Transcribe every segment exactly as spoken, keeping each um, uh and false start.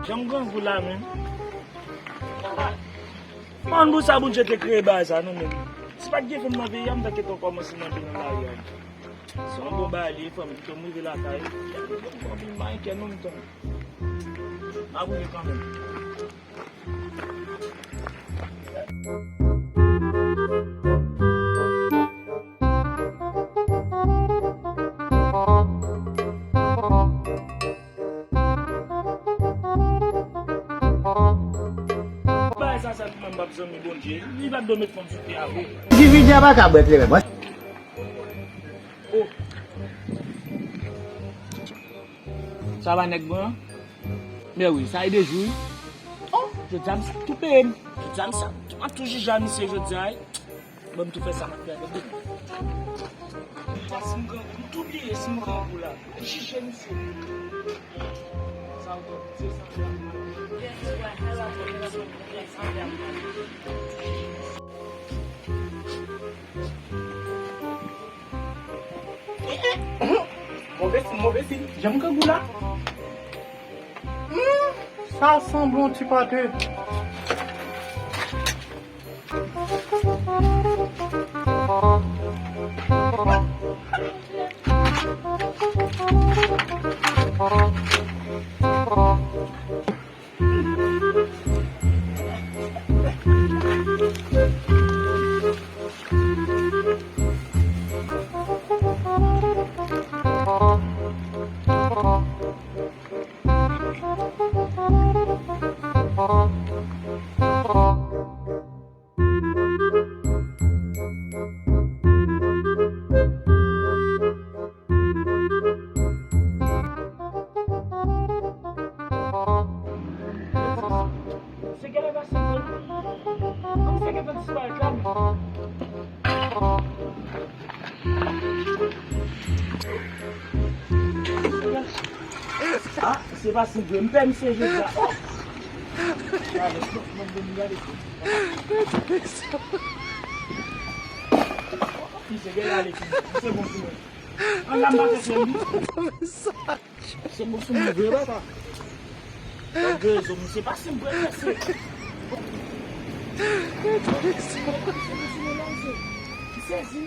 Jan m grangou la menm. Man, pou sa Bondye te kreye bagay sa non menm. Si pa t gen fanm nan peyi a, m ta gentan kòmanse nan peyi nan lari a. Se yon bon bagay li ye, fanmi, m rive lakay. M anpil mayi kè non m tann. M ap rive kanmenm. Bagay sa, sa ki menm p ap zanmi Bondye. Li pa t dwe met fanm sou tè a vre. Dividi a pa ka bwè kleren, bwè. Oh. Sa va nèg mwen an? Men wi, sa e de jou wi. Oh, jodi a misye tou peye m. Jodi a misye, m ap tou jije a misye jodi a wi. Bon, m tou fè sa m ap fè avèk li. Sa si m grangou, m tou bliye si m grangou la. Jije misye. Sa w konn, se sa m ap fè. Move siy, move siy. Jan m grangou la. Hmm, sa sanble yon ti pate. Se genlè pa se vre. Kòm se gentan disparèt la menm. Ah, se pa si vre. M pè misye jodi a. Oh! Gade, non, non, non, gade. Misye genlè ale tou. Misye bon sou mwen. An la m pa fè sèl li. Se bon sou mwen vre, papa. Gad rezon, misye pa senp vre, mesye. Se bon sou mwen la, misye. M sezi.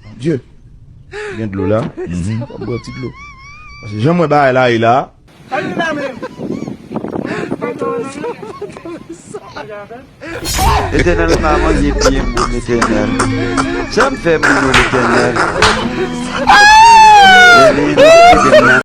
Bondye, gen dlo la. Mhm. Bwè ti dlo. Paske jan m wè bagay la ye la. Etènèl pa manje byen moun, Etènèl. Sa m fè moun yo, Etènèl?